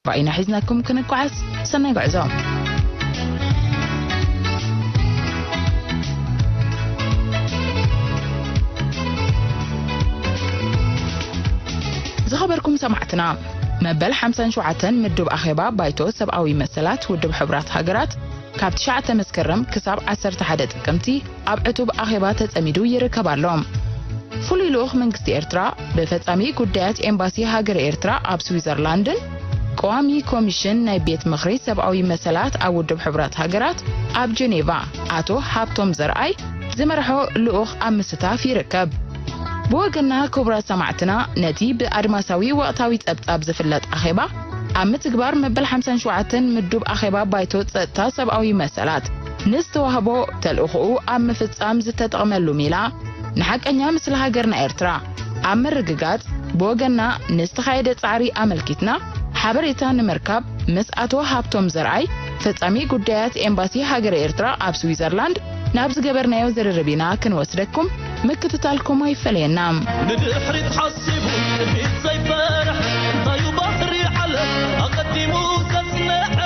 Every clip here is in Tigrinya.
ብኣይና ሒዝናኩም ክንጓዓዝ። ሰናይ ጉዕዞ። ዝኸበርኩም ሰማዕትና፣ መበል ሓምሳን ሸውዓተን ምዱብ ኣኼባ ባይቶ ሰብኣዊ መሰላት ውድብ ሕቡራት ሃገራት ካብ ትሽዓተ መስከረም ክሳብ ዓሰርተ ሓደ ጥቅምቲ ኣብ ዕቱብ ኣኼባ ተጸሚዱ ይርከብ ኣሎ። ፍሉይ ልኡኽ መንግስቲ ኤርትራ ብፈጻሚ ጉዳያት ኤምባሲ ሃገረ ኤርትራ ኣብ ስዊዘርላንድን ቀዋሚ ኮሚሽን ናይ ቤት ምኽሪ ሰብኣዊ መሰላት ኣብ ውድብ ሕቡራት ሃገራት ኣብ ጀኔቫ ኣቶ ሃብቶም ዘርኣይ ዝመርሖ ልኡኽ ኣብ ምስታፍ ይርከብ። ብወገና ክቡራት ሰማዕትና፣ ነቲ ብኣድማሳዊ ወቕታዊ ጸብጻብ ዝፍለጥ ኣኼባ ኣብ ምትግባር መበል ሓምሳን ሸውዓተን ምዱብ ኣኼባ ባይቶ ጸጥታ ሰብኣዊ መሰላት ንዝተዋህቦ ተልእኾኡ ኣብ ምፍጻም ዝተጠቕመሉ ሜላ ንሓቀኛ ምስሊ ሃገርና ኤርትራ ኣብ ምርግጋጽ ብወገና ንዝተኻየደ ጻዕሪ ኣመልኪትና ሓበሬታ ንምርካብ ምስ ኣቶ ሃብቶም ዘርኣይ ፈጻሚ ጉዳያት ኤምባሲ ሃገረ ኤርትራ ኣብ ስዊዘርላንድ ናብ ዝገበርናዮ ዝርርብ ኢና ክንወስደኩም። ምክትታልኩም ኣይፈለየና። ንድሕሪት ሓሲቡ ቅድሚት ዘይፈርሕ፣ እንታይ እዩ ባህሪ ዓለም ኣቐዲሙ ዘጽንዐ?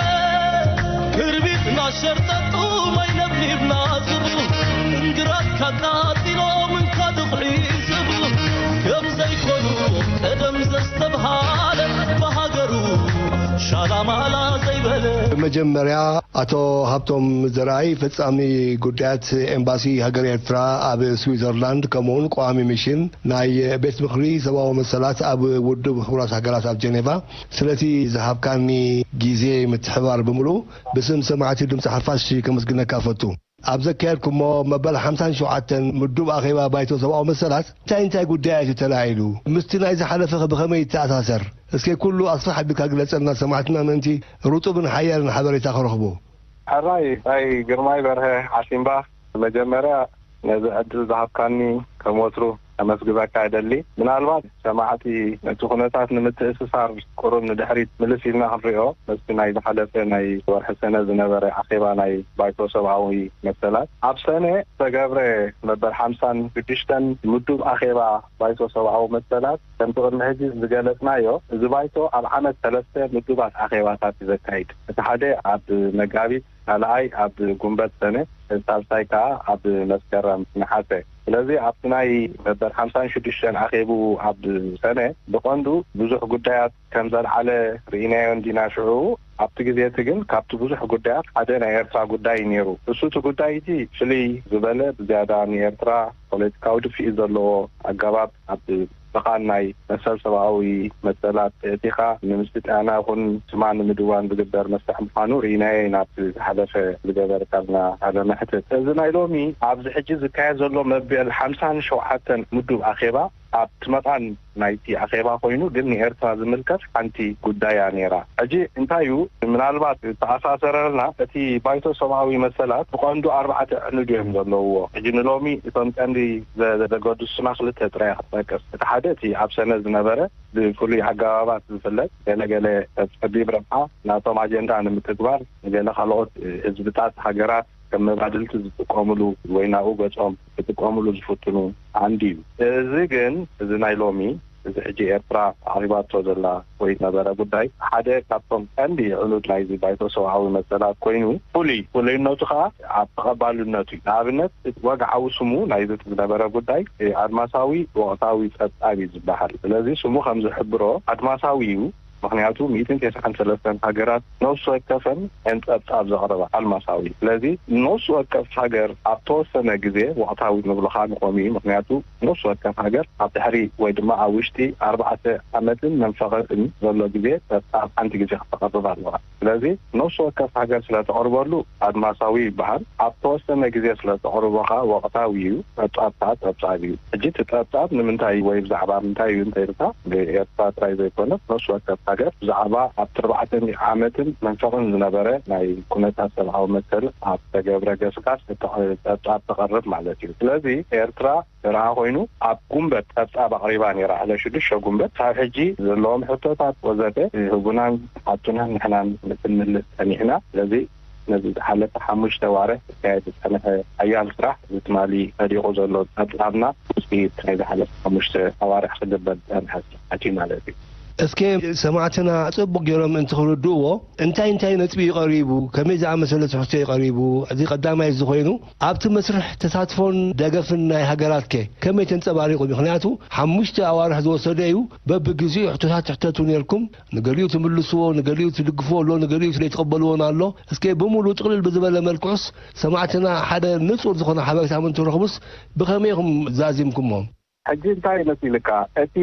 ክርቢትና ሸርጠጡ ማይ ነብኒብና ዝብሉ፣ እንግራት ካቃጺሎም እንካ ድቑዒ ዝብሉ፣ ከም ዘይኮኑ ቀደም ዘስተብሃለ፣ ብሃገሩ ሻላማላ ዘይበለ። መጀመርያ ኣቶ ሃብቶም ዘርኣይ፣ ፈጻሚ ጉዳያት ኤምባሲ ሃገር ኤርትራ ኣብ ስዊዘርላንድ፣ ከምኡውን ቀዋሚ ሚሽን ናይ ቤት ምኽሪ ሰብኣዊ መሰላት ኣብ ውድብ ሕቡራት ሃገራት ኣብ ጀኔቫ፣ ስለቲ ዝሃብካኒ ግዜ ምትሕባር ብምሉኡ ብስም ሰማዕቲ ድምፂ ሓፋሽ ከመስግነካ እፈቱ። ኣብ ዘካየድኩሞ መበል ሓምሳን ሸውዓተን ምዱብ ኣኼባ ባይቶ ሰብኣዊ መሰላት እንታይ እንታይ ጉዳያት እዩ ተላዒሉ? ምስቲ ናይ ዝሓለፈ ከ ብኸመይ ይተኣሳሰር? እስከ ኩሉ ኣስፍሕ ኣቢልካ ግለጸልና፣ ሰማዕትና ምእንቲ ርጡብን ሓያልን ሓበሬታ ክረኽቡ። ሕራይ፣ ኣይ ግርማይ በርሀ ዓሲምባ፣ መጀመርያ ነዚ ዕድል ዝሃብካኒ ከም ወትሩ ከመስግነካ እደሊ። ምናልባት ሰማዕቲ ነቲ ኩነታት ንምትእስሳር ቁሩብ ንድሕሪት ምልስ ኢልና ክንሪኦ፣ ምስቲ ናይ ዝሓለፈ ናይ ወርሒ ሰነ ዝነበረ ኣኼባ ናይ ባይቶ ሰብኣዊ መሰላት፣ ኣብ ሰነ ዝተገብረ መበል ሓምሳን ሽዱሽተን ምዱብ ኣኼባ ባይቶ ሰብኣዊ መሰላት፣ ከምቲ ቅድሚ ሕጂ ዝገለጽናዮ፣ እዚ ባይቶ ኣብ ዓመት ሰለስተ ምዱባት ኣኼባታት እዩ ዘካይድ። እቲ ሓደ ኣብ መጋቢት፣ ካልኣይ ኣብ ጉንበት ሰነ፣ ሳልሳይ ከኣ ኣብ መስከረም ነሓሰ። ስለዚ ኣብቲ ናይ መበል ሓምሳን ሽዱሽተን ኣኼቡ ኣብ ሰነ ብቐንዱ ብዙሕ ጉዳያት ከም ዘልዓለ ርኢናዮ እንዲና ሽዑ። ኣብቲ ግዜ እቲ ግን ካብቲ ብዙሕ ጉዳያት ሓደ ናይ ኤርትራ ጉዳይ እዩ ነይሩ። እሱ እቲ ጉዳይ እቲ ፍልይ ዝበለ ብዝያዳ ንኤርትራ ፖለቲካዊ ድፍኢት ዘለዎ ኣገባብ ኣብ ምቓን ናይ መሰል ሰብኣዊ መሰላት ኣእቲኻ ንምስልጣና ይኹን ስማ ንምድዋን ዝግበር መስርሕ ምዃኑ ርኢናዮ ኢና ኣብቲ ዝሓለፈ ዝገበርካልና ቃለ መሕትት። እዚ ናይ ሎሚ ኣብዚ ሕጂ ዝካየድ ዘሎ መበል ሓምሳን ሸውዓተን ምዱብ ኣኼባ ኣብቲ መቓን ናይቲ ኣኼባ ኮይኑ ግን ንኤርትራ ዝምልከት ሓንቲ ጉዳይ እያ ነይራ። ሕጂ እንታይ እዩ ምናልባት ተኣሳሰረልና እቲ ባይቶ ሰብኣዊ መሰላት ብቐንዱ ኣርባዕተ ኣዕኑድ እዮም ዘለውዎ። ሕጂ ንሎሚ እቶም ቀንዲ ዘ-፣ ዘገድሱና ክልተ ጥራይ ክጠቅስ። እቲ ሓደ እቲ ኣብ ሰነ ዝነበረ ብፍሉይ ኣገባባት ዝፍለጥ ገለገለ ጸቢብ ረብሓ ናቶም ኣጀንዳ ንምትግባር ንገለ ካልኦት ህዝብታት ሃገራት ከም መባድልቲ ዝጥቀምሉ ወይ ናብኡ ገጾም ክጥቀምሉ ዝፍትኑ ዓንዲ እዩ። እዚ ግን፣ እዚ ናይ ሎሚ፣ እዚ ሕጂ ኤርትራ ኣቕሪባቶ ዘላ ወይ ነበረ ጉዳይ ሓደ ካብቶም ቀንዲ ዕኑድ ናይዚ ባይቶ ሰብኣዊ መሰላት ኮይኑ፣ ፍሉይ ፍሉይነቱ ከኣ ኣብ ተቐባልነቱ እዩ። ንኣብነት፣ እቲ ወግዓዊ ስሙ ናይዚ ዝነበረ ጉዳይ ኣድማሳዊ ወቕታዊ ጸብጻብ እዩ ዝበሃል። ስለዚ ስሙ ከም ዝሕብሮ ኣድማሳዊ እዩ። ምኽንያቱ ሚእትን ተስዓን ሰለስተን ሃገራት ነፍሲ ወከፈን እየን ጸብጻብ ዘቕርባ ኣድማሳዊ። ስለዚ ነፍሲ ወከፍ ሃገር ኣብ ተወሰነ ግዜ ወቕታዊ ንብሎ ከኣ ንኾም እዩ። ምኽንያቱ ነፍሲ ወከፍ ሃገር ኣብ ድሕሪ ወይ ድማ ኣብ ውሽጢ ኣርባዕተ ዓመትን መንፈቕን ዘሎ ግዜ ጸብጻብ ሓንቲ ግዜ ከተቕርብ ኣለዋ። ስለዚ ነፍሲ ወከፍ ሃገር ስለ ተቕርበሉ ኣድማሳዊ ይበሃል። ኣብ ተወሰነ ግዜ ስለ ተቕርቦ ከኣ ወቕታዊ እዩ። ጸብጻብ ከኣ ጸብጻብ እዩ። ሕጂ እቲ ጸብጻብ ንምንታይ ወይ ብዛዕባ ምንታይ እዩ እንተኢልካ፣ ንኤርትራ ጥራይ ዘይኮነ ነፍሲ ወከፍ ሃገር ብዛዕባ ኣብቲ ኣርባዕተ ሚእቲ ዓመትን መንፈቕን ዝነበረ ናይ ኩነታት ሰብኣዊ መሰል ኣብ ተገብረ ገስጋስ እተ-፣ ጸብጻብ ተቕርብ ማለት እዩ። ስለዚ ኤርትራ ደረኻ ኮይኑ ኣብ ጉንበት ጸብጻብ ኣቕሪባ ነይራ። ዕለት ሽዱሽተ ጉንበት ካብ ሕጂ ዘለዎም ሕቶታት ወዘተ ህቡናን ሓቱናን ንሕናን ክንምልስ ጸኒሕና። ስለዚ ነዚ ዝሓለፈ ሓሙሽተ ዋርሕ ዝካየድ ዝጸንሐ ሓያል ስራሕ፣ እዚ ትማሊ ጸዲቑ ዘሎ ጸብጻብና ውጽኢት ናይ ዝሓለፈ ሓሙሽተ ኣዋርሕ ክግበር ዝጸንሐ ስራሓት እዩ ማለት እዩ። እስከ ሰማዕትና ጽቡቕ ገይሮም እንትኽርድእዎ፣ እንታይ እንታይ ነጥቢ እዩ ቀሪቡ፣ ከመይ ዝኣመሰለ ትሕዝቶ እዩ ቀሪቡ፣ እዚ ቀዳማይ እዚ ኮይኑ፣ ኣብቲ መስርሕ ተሳትፎን ደገፍን ናይ ሃገራት ከ ከመይ ተንጸባሪቑ? ምኽንያቱ ሓሙሽተ ኣዋርሕ ዝወሰደ እዩ። በብግዜኡ ሕቶታት ትሕተቱ ነርኩም፣ ንገሊኡ ትምልስዎ፣ ንገሊኡ ትድግፍዎ ኣሎ፣ ንገሊኡ ዘይትቕበልዎን ኣሎ። እስከ ብምሉእ ጥቕልል ብዝበለ መልክዑስ ሰማዕትና ሓደ ንጹር ዝኾነ ሓበሬታ ምእንቲ ረኽቡስ ብኸመይ ኢኹም ዛዚምኩሞ? ሕጂ እንታይ መሲልካ፣ እቲ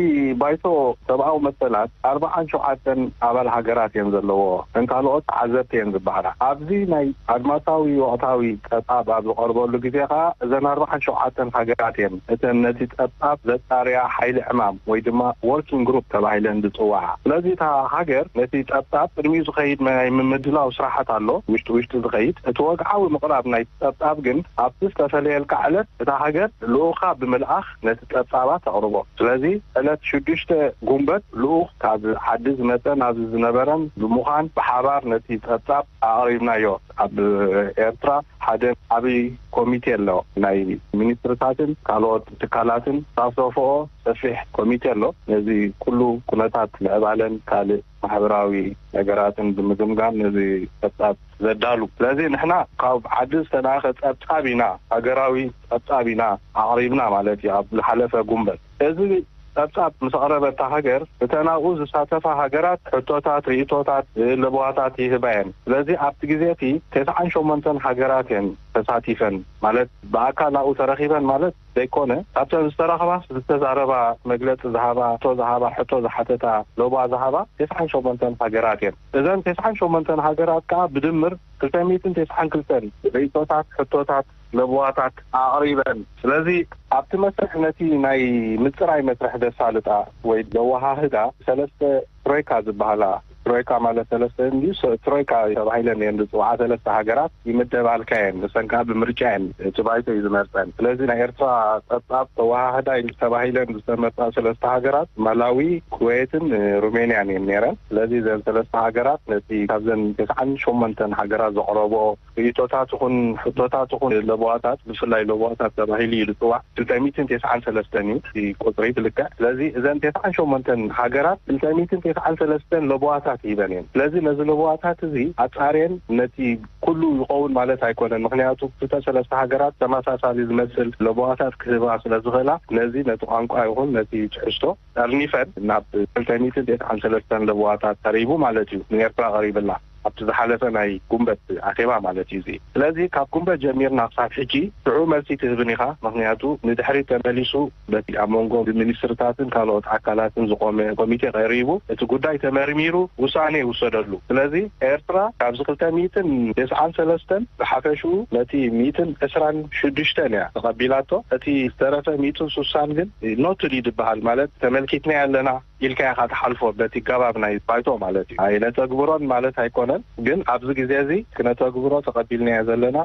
ባይቶ ሰብኣዊ መሰላት ኣርባዓን ሸውዓተን ኣባል ሃገራት እየን ዘለዎ፣ እተን ካልኦት ተዓዘብቲ እየን ዝበሃላ። ኣብዚ ናይ ኣድማሳዊ ወቕታዊ ጸብጻብ ኣብ ዝቐርበሉ ግዜ ከኣ እዘን ኣርባዓን ሸውዓተን ሃገራት እየን እተን ነቲ ጸብጻብ ዘጻርያ ሓይሊ ዕማም ወይ ድማ ወርኪንግ ግሩፕ ተባሂለን ዝጽዋዓ። ስለዚ እታ ሃገር ነቲ ጸብጻብ ቅድሚኡ ዝኸይድ ናይ ምምድላው ስራሓት ኣሎ፣ ውሽጢ ውሽጢ ዝኸይድ። እቲ ወግዓዊ ምቕራብ ናይ ጸብጻብ ግን ኣብቲ ዝተፈለየልካ ዕለት እታ ሃገር ልኡኻ ብምልኣኽ ነቲ ጸብጻባ ተቕርቦ። ስለዚ ዕለት ሽዱሽተ ጉንበት ልኡኽ ካብ ዓዲ ዝመጸ ናብዚ ዝነበረን ብምዃን ብሓባር ነቲ ጸብጻብ ኣቕሪብናዮ። ኣብ ኤርትራ ሓደ ዓቢ ኮሚቴ ኣሎ፣ ናይ ሚኒስትርታትን ካልኦት ትካላትን ዝሳተፍኦ ሰፊሕ ኮሚቴ ኣሎ። ነዚ ኩሉ ኩነታት ምዕባለን ካልእ ማሕበራዊ ነገራትን ብምግምጋም ነዚ ጸብጻብ ዘዳሉ። ስለዚ ንሕና ካብ ዓዲ ዝተላእከ ጸብጻብ ኢና፣ ሃገራዊ ጸብጻብ ኢና ኣቕሪብና ማለት እዩ። ኣብ ዝሓለፈ ጉንበት እዚ ጸብጻብ ምስ ኣቕረበ እታ ሃገር፣ እተን ኣብኡ ዝሳተፋ ሃገራት ሕቶታት፣ ርእይቶታት፣ ለበዋታት ይህባ እየን። ስለዚ ኣብቲ ግዜ እቲ ተስዓን ሸሞንተን ሃገራት እየን ተሳቲፈን፣ ማለት ብኣካል ኣብኡ ተረኺበን ማለት ዘይኮነ፣ ካብተን ዝተረኸባስ ዝተዛረባ፣ መግለጺ ዝሃባ፣ ሕቶ ዝሃባ፣ ሕቶ ዝሓተታ፣ ለበዋ ዝሃባ ተስዓን ሸሞንተን ሃገራት እየን። እዘን ተስዓን ሸሞንተን ሃገራት ከኣ ብድምር ክልተ ሚእትን ተስዓን ክልተን ርእይቶታት፣ ሕቶታት፣ ለበዋታት ኣቕሪበን። ስለዚ ኣብቲ መስርሕ ነቲ ናይ ምጽራይ መስርሕ ዘሳልጣ ወይ ዘወሃህዳ ሰለስተ ትሮይካ ዝበሃላ፣ ትሮይካ ማለት ሰለስተ እንድዩ፣ ሰ-፣ ትሮይካ ተባሂለን እየን ዝጽውዓ ሰለስተ ሃገራት ይምደባልካ እየን። ንሰን ከኣ ብምርጫ እየን፣ እቲ ባይቶ እዩ ዝመርጸን። ስለዚ ናይ ኤርትራ ጸብጻብ ተወሃህዳ ኢሉ ተባሂለን ዝተመርጻ ሰለስተ ሃገራት ማላዊ፣ ኩዌትን ሩሜንያን እየን ነይረን። ስለዚ እዘን ሰለስተ ሃገራት ነቲ ካብዘን ተስዓን ሸሞንተን ሃገራት ዘቕረብኦ ርእይቶታት ይኹን ሕቶታት ይኹን ለበዋታት፣ ብፍላይ ለበዋታት ተባሂሉ እዩ ዝጽዋዕ። ክልተ ሚእትን ተስዓን ሰለስተን እዩ እቲ ቁጽሪ ብልክዕ። ስለዚ እዘን ተስዓን ሸሞንተን ሃገራት ክልተ ሚእትን ተስዓን ሰለስተን ለበዋታት ሂበን እየን። ስለዚ ነዚ ለበዋታት እዚ ኣጻርየን ነቲ ኩሉ ይኸውን ማለት ኣይኮነን። ምኽንያቱ ክልተ ሰለስተ ሃገራት ተመሳሳሊ ዝመስል ለበዋታት ክህባ ስለ ዝኽእላ፣ ነዚ ነቲ ቋንቋ ይኹን ነቲ ትሕዝቶ ጠርኒፈን ናብ ክልተ ሚእትን ተስዓን ሰለስተን ለበዋታት ቀሪቡ ማለት እዩ። ንኤርትራ ቀሪብላ ኣብቲ ዝሓለፈ ናይ ጉንበት ኣኼባ ማለት እዩ። እዚ ስለዚ ካብ ጉንበት ጀሚርና ክሳብ ሕጂ ሽዑ መልሲ ትህብን ኢኻ። ምኽንያቱ ንድሕሪት ተመሊሱ በቲ ኣብ መንጎ ሚኒስትርታትን ካልኦት ኣካላትን ዝቖመ ኮሚቴ ቀሪቡ እቲ ጉዳይ ተመርሚሩ ውሳኔ ይውሰደሉ። ስለዚ ኤርትራ ካብዚ ክልተ ሚእትን ተስዓን ሰለስተን ብሓፈሽኡ ነቲ ሚእትን ዕስራን ሽዱሽተን እያ ተቐቢላቶ። እቲ ዝተረፈ ሚእትን ስሳን ግን ኖትድ እዩ ዝበሃል፣ ማለት ተመልኪትናዮ ኣለና ኢልካ ኢኻ ትሓልፎ በቲ ገባብ ናይ ባይቶ ማለት እዩ። ኣይነተግብሮን ማለት ኣይኮነን፣ ግን ኣብዚ ግዜ እዚ ክነተግብሮ ተቐቢልናዮ ዘለና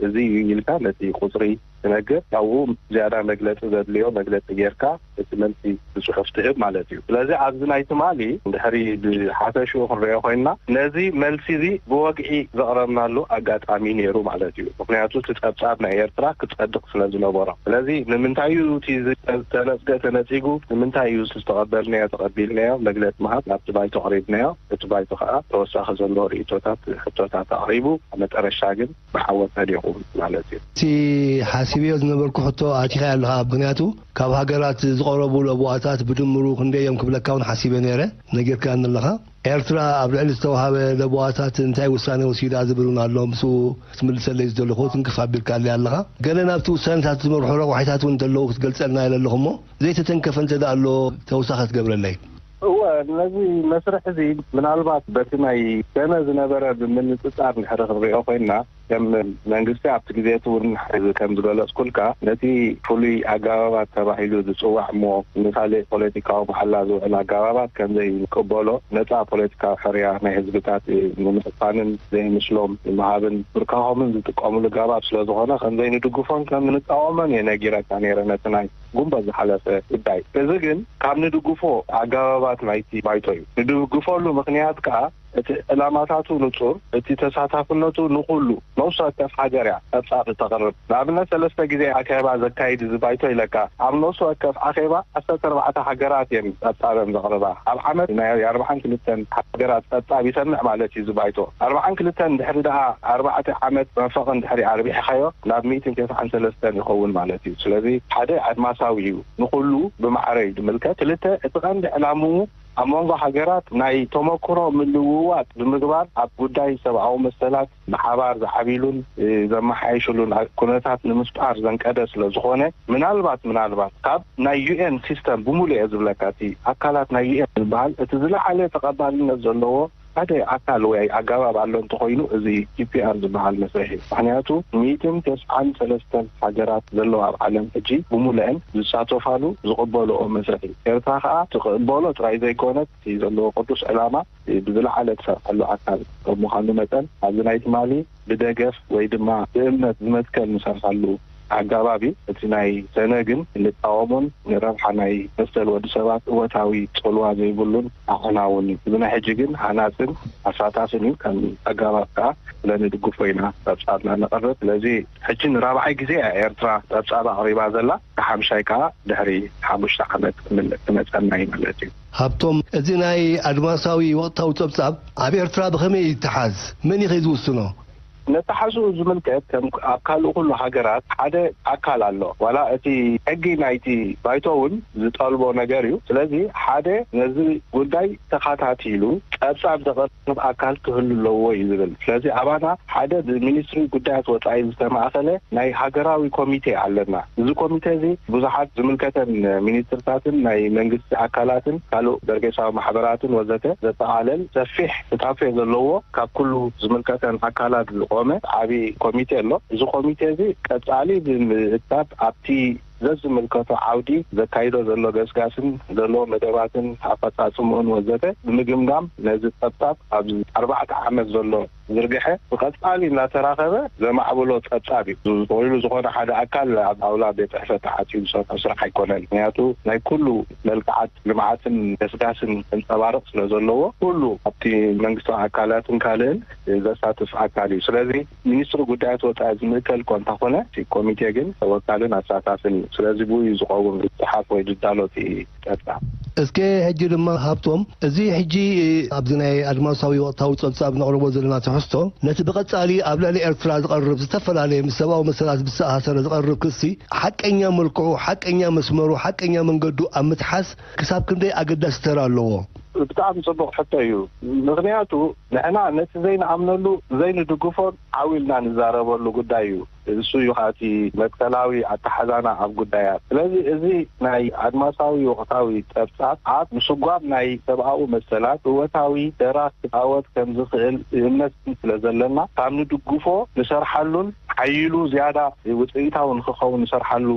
እዚ እዩ ኢልካ ነቲ ቁጽሪ ትነግር። ካብኡ ዝያዳ መግለጺ ዘድልዮ መግለጺ ጌርካ እቲ መልሲ ብጽሑፍ ትህብ ማለት እዩ። ስለዚ ኣብዚ ናይ ትማሊ እንድሕሪ ብሓፈሽኡ ክንሪኦ ኮይንና ነዚ መልሲ እዚ ብወግዒ ዘቕረብናሉ ኣጋጣሚ ነይሩ ማለት እዩ። ምኽንያቱ እቲ ጸብጻብ ናይ ኤርትራ ክጸድቕ ስለ ዝነበሮ። ስለዚ ንምንታይ እዩ እቲ ዝተነጽገ ተነጺጉ፣ ንምንታይ እዩ ዝተቐበልናዮ ተቐቢልናዮ፣ መግለጺ ምሃብ ናብቲ ባይቶ ኣቕሪብናዮ። እቲ ባይቶ ከኣ ተወሳኺ ዘሎ ርእይቶታት፣ ሕቶታት ኣቕሪቡ ኣብ መጠረሻ ግን ብዓወት ነዲቑ ማለት እዩ። እቲ ሓሲበዮ ዝነበርኩ ሕቶ ኣቲኻዮ ኣለኻ። ምኽንያቱ ካብ ሃገራት ዝቐረቡ ለበዋታት ብድምሩ ክንደይ እዮም ክብለካ እውን ሓሲበ ነይረ፣ ነጊርካኒ ኣለኻ። ኤርትራ ኣብ ልዕሊ ዝተዋሃበ ለበዋታት እንታይ ውሳኔ ወሲዳ ዝብል እውን ኣሎ። ምስኡ ክትምልሰለይ ዝደለኹ ትንክፍ ኣቢልካለይ ኣለኻ። ገለ ናብቲ ውሳኔታት ዝመርሑ ረቋሒታት እውን እንተለዉ ክትገልጸልና ኢለ ኣለኹ እሞ፣ ዘይተተንከፈ እንተ ደኣ ኣሎ ተውሳኸ ትገብረለይ? እወ፣ ነዚ መስርሕ እዚ ምናልባት በቲ ናይ ሰነ ዝነበረ ብምንጽጻር እንድሕሪ ክንሪኦ ኮይንና፣ ከም መንግስቲ ኣብቲ ግዜ እቲ እውን ሕዚ ከም ዝገለጽኩልካ፣ ነቲ ፍሉይ ኣገባባት ተባሂሉ ዝጽዋዕ እሞ ንካልእ ፖለቲካዊ መሓላ ዝውዕል ኣገባባት ከም ዘይንቅበሎ፣ ነጻ ፖለቲካዊ ሕርያ ናይ ህዝብታት ንምዕፋንን ዘይምስሎም ንምሃብን ምርካኾምን ዝጥቀሙሉ ኣገባብ ስለ ዝኾነ፣ ከም ዘይንድግፎን ከም ንቃወሞን እየ ነጊረካ ነይረ ነቲ ናይ ጉንበት ዝሓለፈ ጉዳይ። እዚ ግን ካብ ንድግፎ ኣገባባት ናይቲ ባይቶ እዩ። ንድግፈሉ ምኽንያት ከኣ እቲ ዕላማታቱ ንጹር፣ እቲ ተሳታፍነቱ ንኹሉ ነፍሲ ወከፍ ሃገር እያ ጸብጻብ እተቕርብ። ንኣብነት ሰለስተ ግዜ ኣኼባ ዘካይድ እዚ ባይቶ ኢለካ፣ ኣብ ነፍሲ ወከፍ ኣኼባ ዓሰርተ ኣርባዕተ ሃገራት እየን ጸብጻበን ዘቕርባ። ኣብ ዓመት ናይ ኣርባዓን ክልተን ሃገራት ጸብጻብ ይሰምዕ ማለት እዩ እዚ ባይቶ። ኣርባዓን ክልተን ድሕሪ ደኣ ኣርባዕተ ዓመት መንፈቕን ድሕሪ ኣርቢሕኻዮ ናብ ሚእትን ተስዓን ሰለስተን ይኸውን ማለት እዩ። ስለዚ ሓደ ኣድማሳዊ እዩ፣ ንኹሉ ብማዕረ እዩ ዝምልከት። ክልተ እቲ ቀንዲ ዕላምኡ ኣብ መንጎ ሃገራት ናይ ተመክሮ ምልውዋጥ ብምግባር ኣብ ጉዳይ ሰብኣዊ መሰላት ብሓባር ዝዓብሉን ዘመሓይሽሉን ኩነታት ንምፍጣር ዘንቀደ ስለ ዝኾነ፣ ምናልባት ምናልባት ካብ ናይ ዩኤን ሲስተም ብምሉእ እየ ዝብለካ፣ እቲ ኣካላት ናይ ዩኤን ዝበሃል እቲ ዝለዓለ ተቐባልነት ዘለዎ ሓደ ኣካል ወይ ኣገባብ ኣሎ እንተኾይኑ፣ እዚ ቲ ፒ ኣር ዝበሃል መስርሕ እዩ። ምክንያቱ ሚእትን ተስዓን ሰለስተን ሃገራት ዘለዋ ኣብ ዓለም ሕጂ ብምሉአን ዝሳተፋሉ ዝቕበልኦ መስርሕ እዩ። ኤርትራ ከዓ ትቕበሎ ጥራይ ዘይኮነት፣ እቲ ዘለዎ ቅዱስ ዕላማ ብዝለዓለ ትሰርሓሉ ኣካል ከም ምዃኑ መጠን፣ ኣብዚ ናይ ትማሊ ብደገፍ ወይ ድማ ብእምነት ዝመትከል ንሰርሓሉ ኣገባብ እዩ። እቲ ናይ ሰነ ግን ንቃወሞን ንረብሓ ናይ መሰል ወዲ ሰባት እወታዊ ጽልዋ ዘይብሉን ኣዕናውን እዩ። እዚ ናይ ሕጂ ግን ሃናጽን ኣሳታፍን እዩ። ከም ኣገባብ ከዓ ስለንድግፎ ኢና ጸብጻብና ነቕርብ። ስለዚ ሕጂ ንራብዓይ ግዜ እያ ኤርትራ ጸብጻብ ኣቕሪባ ዘላ። ሓምሻይ ከዓ ድሕሪ ሓሙሽተ ዓመት ክምልእ ክመጸና እዩ ማለት እዩ። ሃብቶም፣ እዚ ናይ ኣድማሳዊ ወቕታዊ ጸብጻብ ኣብ ኤርትራ ብኸመይ ይተሓዝ? መን እዩ ዝውስኖ? ነተሓዝኡ ዝምልከት ከም ኣብ ካልእ ኩሉ ሃገራት ሓደ ኣካል ኣሎ። ዋላ እቲ ሕጊ ናይቲ ባይቶ እውን ዝጠልቦ ነገር እዩ። ስለዚ ሓደ ነዚ ጉዳይ ተኸታቲሉ ጸብጻብ ዘቕርብ ኣካል ክህሉ ኣለዎ እዩ ዝብል። ስለዚ ኣባና ሓደ ብሚኒስትሪ ጉዳያት ወጻኢ ዝተማእኸለ ናይ ሃገራዊ ኮሚቴ ኣለና። እዚ ኮሚቴ እዚ ብዙሓት ዝምልከተን ሚኒስትርታትን ናይ መንግስቲ ኣካላትን ካልእ በርጌሳዊ ማሕበራትን ወዘተ ዘጠቓለል ሰፊሕ ስታፌ ዘለዎ ካብ ኩሉ ዝምልከተን ኣካላት ዝቖመ ዓቢ ኮሚቴ ኣሎ። እዚ ኮሚቴ እዚ ቀጻሊ ብምእካብ ኣብቲ ዘዝምልከቶ ዓውዲ ዘካይዶ ዘሎ ገስጋስን ዘሎ መደባትን ኣፈጻጽምኡን ወዘተ ብምግምጋም ነዚ ጸብጻብ ኣብ ኣርባዕተ ዓመት ዘሎ ዝርግሐ ብቐጻሊ እናተራኸበ ዘማዕብሎ ጸብጻብ እዩ። ተወይሉ ዝኾነ ሓደ ኣካል ኣብ ጣውላ ቤት ጽሕፈት ተዓጽዩ ዝሰርሖ ስራሕ ኣይኮነን። ምክንያቱ ናይ ኩሉ መልክዓት ልምዓትን ገስጋስን ከንጸባርቕ ስለ ዘለዎ፣ ኩሉ ኣብቲ መንግስታዊ ኣካላትን ካልእን ዘሳትፍ ኣካል እዩ። ስለዚ ሚኒስትሪ ጉዳያት ወጻኢ ዝምእከል እኳ እንተኾነ፣ እቲ ኮሚቴ ግን ተወካልን ኣሳታፍን እዩ። ስለዚ ብኡ እዩ ዝኸውን ዝጸሓፍ ወይ ዝዳሎ እቲ ጸብጻብ። እስከ ሕጂ ድማ ሃብቶም፣ እዚ ሕጂ ኣብዚ ናይ ኣድማሳዊ ወቕታዊ ጸብጻብ ነቕርቦ ዘለና ትሕዝቶ፣ ነቲ ብቐጻሊ ኣብ ልዕሊ ኤርትራ ዝቐርብ ዝተፈላለየ ምስ ሰብኣዊ መሰላት ዝተኣሳሰረ ዝቐርብ ክሲ፣ ሓቀኛ መልክዑ፣ ሓቀኛ መስመሩ፣ ሓቀኛ መንገዱ ኣብ ምትሓዝ ክሳብ ክንደይ ኣገዳሲ ተራ ኣለዎ? ብጣዕሚ ጽቡቕ ሕቶ እዩ። ምኽንያቱ ንሕና ነቲ ዘይንኣምነሉ ዘይንድግፎን ዓው ኢልና ንዛረበሉ ጉዳይ እዩ። እሱ እዩ ከዓ እቲ መትከላዊ ኣተሓዛና ኣብ ጉዳያት። ስለዚ እዚ ናይ ኣድማሳዊ ወቕታዊ ጸብጻብ ኣብ ምስጓም ናይ ሰብኣዊ መሰላት እወታዊ ተራ ክጻወት ከም ዝኽእል እምነት ስለ ዘለና፣ ካብ ንድግፎ ንሰርሓሉን ሓይሉ ዝያዳ ውጽኢታዊ ንክኸውን ንሰርሓሉ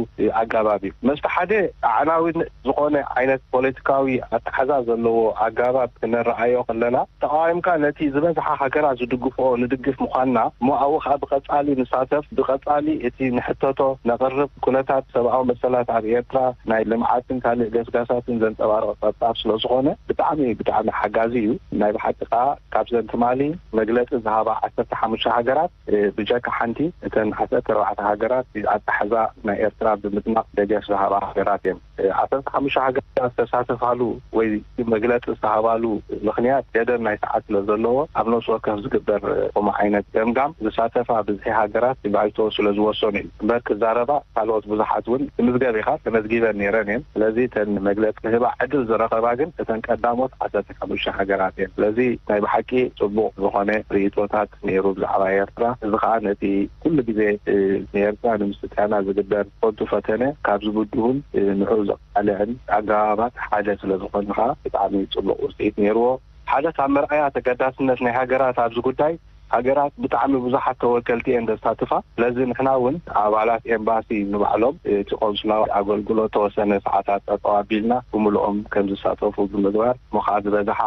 ኣገባብ እዩ። መስቲ ሓደ ኣዕናዊ ዝኾነ ዓይነት ፖለቲካዊ ኣተሓዛ ዘለዎ ኣገባብ ክነረኣዮ ከለና፣ ተቃዋምካ ነቲ ዝበዝሓ ሃገራት ዝድግፍኦ ንድግፍ ምዃንና እሞ ኣብኡ ከዓ ብቐጻሊ ንሳተፍ፣ ብቐጻሊ እቲ ንሕተቶ ነቕርብ፣ ኩነታት ሰብኣዊ መሰላት ኣብ ኤርትራ፣ ናይ ልምዓትን ካልእ ገስጋሳትን ዘንጸባርቕ ጸብጻብ ስለ ዝኾነ ብጣዕሚ ብጣዕሚ ሓጋዚ እዩ። ናይ ብሓቂ ከዓ ካብዘን ትማሊ መግለጺ ዝሃባ ዓሰርተ ሓሙሽተ ሃገራት፣ እ፣ ብጀካ ሓንቲ እተን ዓሰርተ ኣርባዕተ ሃገራት ኣተሓዛ ናይ ኤርትራ ብምድናቕ ደገፍ ዝሃባ ሃገራት እየን። ዓሰርተ ሓሙሽተ ሃገራት ዝተሳተፋሉ ወይ መግለጺ ዝተሃባሉ ምኽንያት ገደብ ናይ ሰዓት ስለ ዘለዎ፣ ኣብ ነፍሲ ወከፍ ዝግበር ከምኡ ዓይነት ገምጋም ዝሳተፋ ብዝሒ ሃገራት ባይቶ ስለ ዝወሰኑ እዩ። እምበር ክዛረባ ካልኦት ብዙሓት እውን ትምዝገብ ኢኻ፣ ተመዝጊበን ነይረን እየን። ስለዚ እተን መግለጺ ክህባ ዕድል ዝረኸባ ግን እተን ቀዳሞት ዓሰርተ ሓሙሽተ ሃገራት እየን። ስለዚ ናይ ብሓቂ ጽቡቕ ዝኾነ ርእይቶታት ነይሩ ብዛዕባ ኤርትራ። እዚ ኸኣ ነቲ ኩሉ ግዜ፣ እ፣ ንኤርትራ ንምስትያና ዝግበር ከንቱ ፈተነ ካብ ዝብድሁን፣ እ፣ ንዕኡ ዘቃልዕን ኣገባባት ሓደ ስለ ዝኾነ ኸኣ ብጣዕሚ ጽቡቕ ውጽኢት ነይርዎ። ሓደ ካብ መርኣያ ተገዳስነት ናይ ሃገራት ኣብዚ ጉዳይ፣ ሃገራት ብጣዕሚ ብዙሓት ተወከልቲ እየን ዘሳትፋ። ስለዚ ንሕና እውን ኣባላት ኤምባሲ ንባዕሎም እቲ ቆንስላዊ ኣገልግሎት ተወሰነ ሰዓታት ጠጠው ኣቢልና ብምልኦም ከም ዝሳተፉ ብምግባር፣ እሞ ኸዓ ዝበዝሓ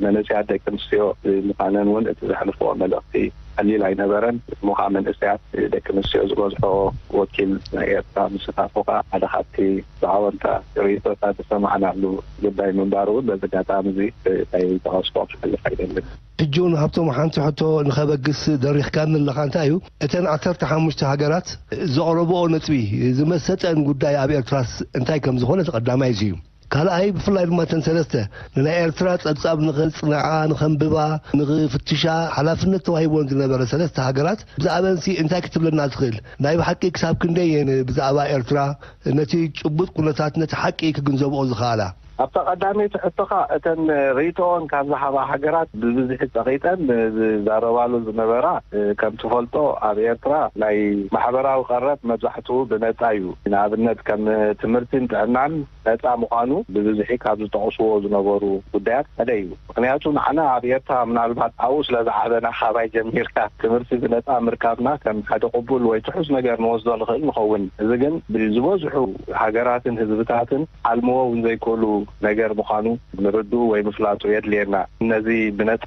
መንእሰያት ደቂ ኣንስትዮ ምዃነን እውን እቲ ዘሕልፍዎ መልእኽቲ ቀሊል ኣይነበረን። እሞ ከዓ መንእሰያት ደቂ ኣንስትዮ ዝበዝሖ ወኪል ናይ ኤርትራ ምስታፉ ከዓ ሓደ ካብቲ ብኣወንታ ርእይቶታት ዝሰማዕናሉ ጉዳይ ምንባሩ እውን በዚ ኣጋጣሚ እዚ ከይጠቐስኩ ክሓልፍ ኣይደልን። ሕጂ እውን ሃብቶም ሓንቲ ሕቶ ንኸበግስ ደሪኽካኒ ኣለኻ። እንታይ እዩ እተን ዓሰርተ ሓሙሽተ ሃገራት ዘቕረብኦ ነጥቢ ዝመሰጠን ጉዳይ ኣብ ኤርትራስ እንታይ ከም ዝኾነ እቲ ቀዳማይ እዚ እዩ። ካልኣይ ብፍላይ ድማ እተን ሰለስተ ንናይ ኤርትራ ጸብጻብ ንኸጽንዓ፣ ንኸንብባ፣ ንኽፍትሻ ሓላፍነት ተዋሂብዎን ዝነበረ ሰለስተ ሃገራት ብዛዕበንሲ እንታይ ክትብለና ትኽእል? ናይ ብሓቂ ክሳብ ክንደይ እየን ብዛዕባ ኤርትራ ነቲ ጭቡጥ ኩነታት ነቲ ሓቂ ክግንዘብኦ ዝኸኣላ? ኣብታ ቀዳመይቲ ሕቶኻ፣ እተን ርእይቶኦን ካብ ዝሃባ ሃገራት ብብዝሒ ጸቒጠን ዝዛረባሉ ዝነበራ፣ ከም ትፈልጦ ኣብ ኤርትራ ናይ ማሕበራዊ ቀረብ መብዛሕትኡ ብነጻ እዩ። ንኣብነት ከም ትምህርትን ጥዕናን ነጻ ምዃኑ ብብዝሒ ካብ ዝጠቕስዎ ዝነበሩ ጉዳያት ሓደ እዩ። ምኽንያቱ ንዓና ኣብ ኤርትራ ምናልባት ኣብኡ ስለ ዝዓበና ካባይ ጀሚርካ ትምህርቲ ብነጻ ምርካብና ከም ሓደ ቅቡል ወይ ትሑዝ ነገር ንወስዶ ንኽእል ንኸውን። እዚ ግን ብዝበዝሑ ሃገራትን ህዝብታትን ዓልምዎ እውን ዘይክእሉ ነገር ምዃኑ ምርድኡ ወይ ምፍላጡ የድልየና። ነዚ ብነጻ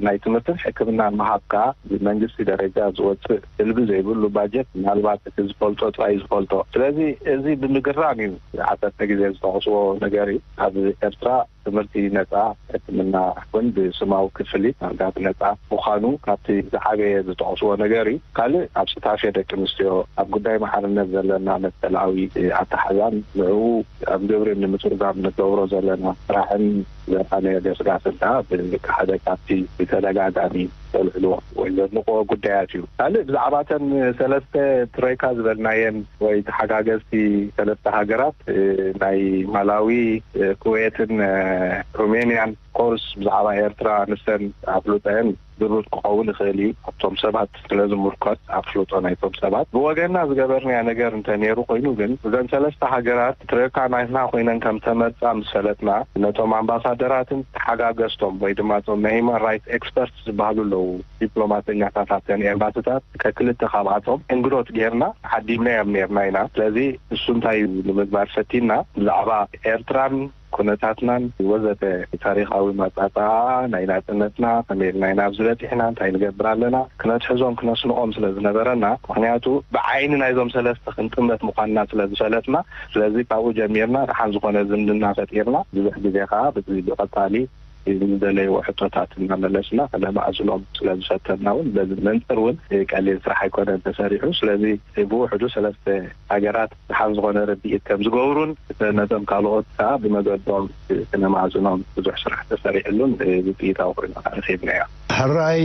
ናይ ትምህርትን ሕክምናን ምሃብ ከኣ ብመንግስቲ ደረጃ ዝወጽእ እልቢ ዘይብሉ ባጀት ምናልባት እቲ ዝፈልጦ ጥራይ ዝፈልጦ። ስለዚ እዚ ብምግራም እዩ ዓሰርተ ግዜ ዝጠቕስዎ ነገር እዩ። ኣብ ኤርትራ ትምህርቲ ነጻ፣ ሕክምና እውን ብስማዊ ክፍሊት ዳርጋ ብነጻ ምዃኑ ካብቲ ዝዓበየ ዝጠቕስዎ ነገር እዩ። ካልእ ኣብ ስታፌ ደቂ ኣንስትዮ ኣብ ጉዳይ ማዕርነት ዘለና መሰላዊ ኣተሓዛን ንዕኡ ኣብ ግብሪ ንምትርጓም ንገብሮ ዘለና ስራሕን ዘርኣናዮ ገስጋስን ከዓ ብሓደ ካብቲ ብተደጋጋሚ ዘልዕልዎ ወይ ዘድንቕዎ ጉዳያት እዩ። ካልእ ብዛዕባ እተን ሰለስተ ትሮይካ ዝበልናየን ወይ ተሓጋገዝቲ ሰለስተ ሃገራት፣ እ፣ ናይ ማላዊ፣ እ፣ ኩዌትን፣ እ፣ ሩሜንያን ኮርስ ብዛዕባ ኤርትራ ንሰን ኣፍልጠን ድሩት ክኸውን ይኽእል እዩ። ኣብቶም ሰባት ስለ ዝምርኮስ ኣፍልጦ ናይቶም ሰባት ብወገንና ዝገበርናዮ ነገር እንተነይሩ ኮይኑ ግን እዘን ሰለስተ ሃገራት ትሮይካ ናትና ኮይነን ከም ተመርጻ ምስ ፈለጥና ነቶም ኣምባሳደራትን ተሓጋገዝቶም ወይ ድማ እቶም ናይ ሂማን ራይትስ ኤክስፐርትስ ዝበሃሉ ኣለዉ ዲፕሎማተኛታት ኣብተን ኤምባስታት ከክልተ ካብኣቶም እንግዶት ጌርና ሓዲምናዮም ኔርና ኢና። ስለዚ እሱ እንታይ እዩ ንምግባር ፈቲና ብዛዕባ ኤርትራን ኩነታትናን ወዘተ ታሪኻዊ ማጻጻ ናይ ናጽነትና ከመይ ኢልና ኢና ኣብዚ በጺሕና እንታይ ንገብር ኣለና ክነትሕዞም ክነስንቖም ስለ ዝነበረና ምኽንያቱ ብዓይኒ ናይዞም ሰለስተ ክንጥመት ምዃንና ስለ ዝፈለጥና ስለዚ ካብኡ ጀሚርና ደሓን ዝኾነ ዝምድና ፈጢርና ብዙሕ ግዜ ከዓ ብዚ ብቐጻሊ ዝደለይዎ ሕቶታት እናመለስና ከነማእዝኖም ስለ ዝፈተና እውን በዚ መንፅር እውን ቀሊል ስራሕ ኣይኮነን ተሰሪሑ። ስለዚ ብውሕዱ ሰለስተ ሃገራት ደሓን ዝኾነ ርድኢት ከም ዝገብሩን ነቶም ካልኦት ከዓ ብመገዶም ክነማእዝኖም ብዙሕ ስራሕ ተሰሪሕሉን ውፅኢታዊ ኮይኑ ኣረኪብናዮ። ሕራይ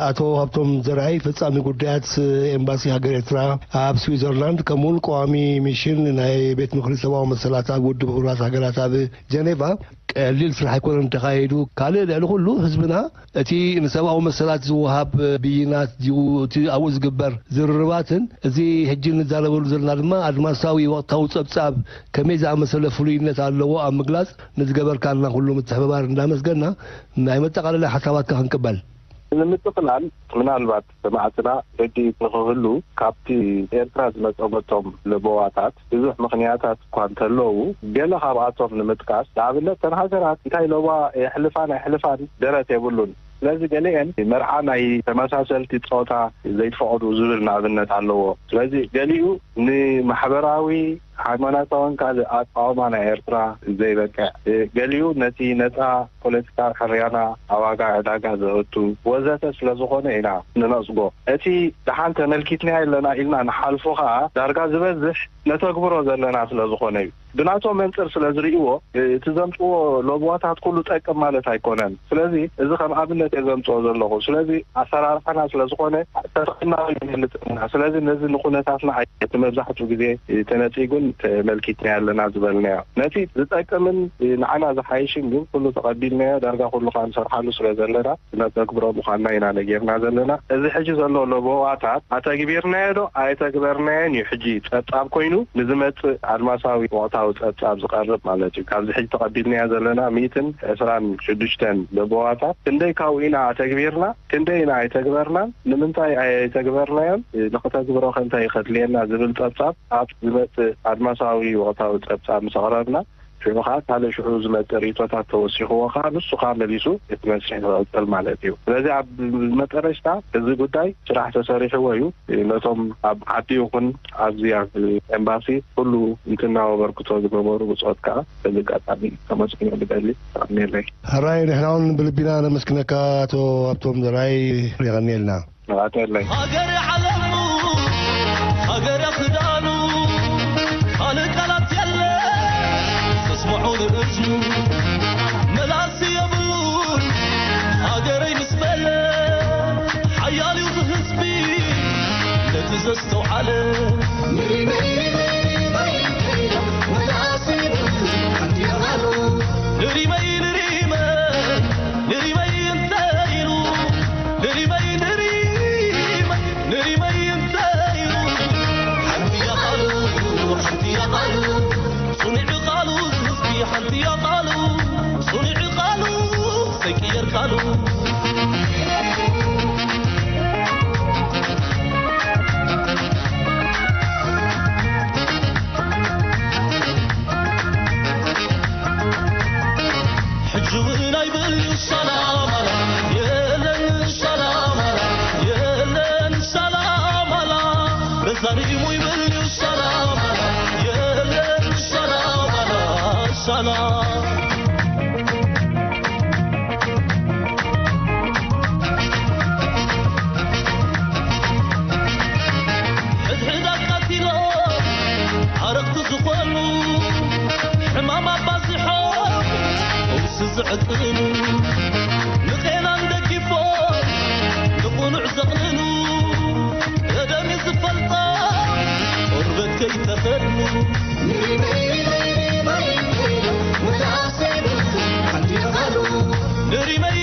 ኣቶ ሃብቶም ዘርኣይ ፈጻሚ ጉዳያት ኤምባሲ ሃገር ኤርትራ ኣብ ስዊዘርላንድ ከምኡውን ቀዋሚ ሚሽን ናይ ቤት ምክሪ ሰብኣዊ መሰላት ኣብ ውድብ ሕቡራት ሃገራት ኣብ ጀኔቫ ቀሊል ስራሕ ኣይኮነን ተኻይዱ። ካልእ ልዕሊ ኩሉ ህዝብና እቲ ንሰብኣዊ መሰላት ዝወሃብ ብይናት ድዩ እቲ ኣብኡ ዝግበር ዝርርባትን እዚ ሕጂ ንዛረበሉ ዘለና ድማ ኣድማሳዊ ወቕታዊ ጸብጻብ ከመይ ዝኣመሰለ ፍሉይነት ኣለዎ ኣብ ምግላጽ ንዝገበርካልና ኩሉ ምትሕብባር እንዳመስገና ናይ መጠቓለሊ ሓሳባትካ ክንቅበል። ንምጥቕላል ምናልባት ሰማዕትና ርድኢት ንኽህሉ ካብቲ ኤርትራ ዝመጸመቶም ለበዋታት ብዙሕ ምኽንያታት እኳ እንተለዉ ገለ ካብኣቶም ንምጥቃስ ንኣብነት እተን ሃገራት እንታይ ለበዋ የሕልፋን ኣየሕልፋን ደረት የብሉን። ስለዚ ገሊአን መርዓ ናይ ተመሳሰልቲ ጾታ ዘይትፈቕዱ ዝብል ንኣብነት ኣለዎ። ስለዚ ገሊኡ ንማሕበራዊ ሃይማኖታውን ካልእ ኣቃውማ ናይ ኤርትራ ዘይበቅዕ ገሊኡ ነቲ ነጻ ፖለቲካዊ ሕርያና ኣብ ዋጋ ዕዳጋ ዘእቱ ወዘተ ስለ ዝኾነ ኢና ንነጽጎ። እቲ ደሓን ተመልኪትናዮ ኣለና ኢልና ንሓልፎ ከኣ ዳርጋ ዝበዝሕ ነተግብሮ ዘለና ስለ ዝኾነ እዩ። ብናቶም መንጽር ስለ ዝርእይዎ እቲ ዘምጽዎ ለበዋታት ኩሉ ጠቅም ማለት ኣይኮነን። ስለዚ እዚ ከም ኣብነት እየ ዘምጽኦ ዘለኹ። ስለዚ ኣሰራርሓና ስለ ዝኾነ ተጠቒምናሉ ይፈልጥ ኢና። ስለዚ ነዚ ንኩነታትና ኣይ- እቲ መብዛሕትኡ ግዜ ተነጺጉን ተመልኪትናዮ ኣለና ዝበልናዮ ነቲ ዝጠቅምን ንዓና ዝሓይሽን ግን ኩሉ ተቐቢልናዮ ዳርጋ ኩሉ ከዓ ንሰርሓሉ ስለ ዘለና ነተግብሮ ምዃንና ኢና ነጊርና ዘለና። እዚ ሕጂ ዘሎ ለበዋታት ኣተግቢርናዮ ዶ ኣይተግበርናዮን እዩ ሕጂ ጸብጻብ ኮይኑ ንዝመጽእ ኣድማሳዊ ወቕታዊ ጸብጻብ ዝቐርብ ማለት እዩ። ካብዚ ሕጂ ተቐቢልናዮ ዘለና ሚእትን ዕስራን ሽዱሽተን ለበዋታት ክንደይ ካብኡ ኢና ኣተግቢርና ክንደይ ኢና ኣይተግበርናን ንምንታይ ኣይተግበርናዮን ንኽተግብሮ ከ እንታይ ከድልየና ዝብል ጸብጻብ ኣብ ዝመጽእ ኣድማሳዊ ወቕታዊ ጸብጻብ ምስ ኣቕረብና ሽዑ ከዓ ካልእ ሽዑ ዝመፅእ ርእይቶታት ተወሲኽዎ ከዓ ንሱ ከዓ መሊሱ እቲ መስርሕ ዝቐፅል ማለት እዩ። ስለዚ ኣብ መጠረሽታ እዚ ጉዳይ ስራሕ ተሰሪሕዎ እዩ። ነቶም ኣብ ዓዲ ይኹን ኣብዚ ኣብ ኤምባሲ ኩሉ እንትናው ኣበርክቶ ዝገበሩ ብፆት ከዓ በዚ ኣጋጣሚ ከመስግኖ ንደሊ። ኣሜለይ። ሕራይ፣ ንሕና እውን ብልቢና ነመስግነካ ኣቶ ሃብቶም ዘርኣይ። የቐንየልና። ኣተለይ። ሃገር ዓለሙ፣ ሃገር ክዳኑ፣ ካልእ ቃላት የለ ዘስምዖ ንእዝኑ። መላሲ የብሉን ሃገረይ ምስ በለ፣ ሓያል እዩ ህዝቢ ነቲ ዘስተውዓለ። ንሪመይ፣ ንሪመይ፣ ንሪመይ፣ መላሲ የብሉን ሓንቲ የቓሉ። ንሪመይ፣ ንሪመይ፣ ንሪመይ እንተ ኢሉ፣ ንሪመይ፣ ንሪመይ፣ ንሪመይ እንተ ኢሉ፣ ሓንቲ እያ ቃሉ፣ ሓንቲ እያ ቃሉ፣ ጽኑዕ ቃሉ፣ ህዝቢ ሓንቲ እያ ቃሉ፣ ጽኑዕ ቃሉ፣ ዘይቅየር ቃሉ። ሕጂ እውን ኣይብልዩ ሰላም ኣላ፣ የለን ሰላም ኣላ፣ የለን ሰላም ኣላ። በዛ ሪሙ ይብልዩ ሰላም ኣላ፣ የለን ሰላም ኣላ፣ ሰላም። ሕድሕድ ኣቃቲሎም ዓረቕቲ ዝኾኑ፣ ሕማም ኣባዚሖም ፈውሲ ዝዕጥኑ፣ ንቄናን ደጊፎም ንቕኑዕ ዘቕንኑ፣ ቀደም እዩ ዝፈልጦም ቆርበት ከይተኸድኑ። ንሪመይ፣ ንሪመይ፣ ንሪመይ፣ መላሲ የብሉን ሓንቲ እያ ቃሉ። ንሪመይ፣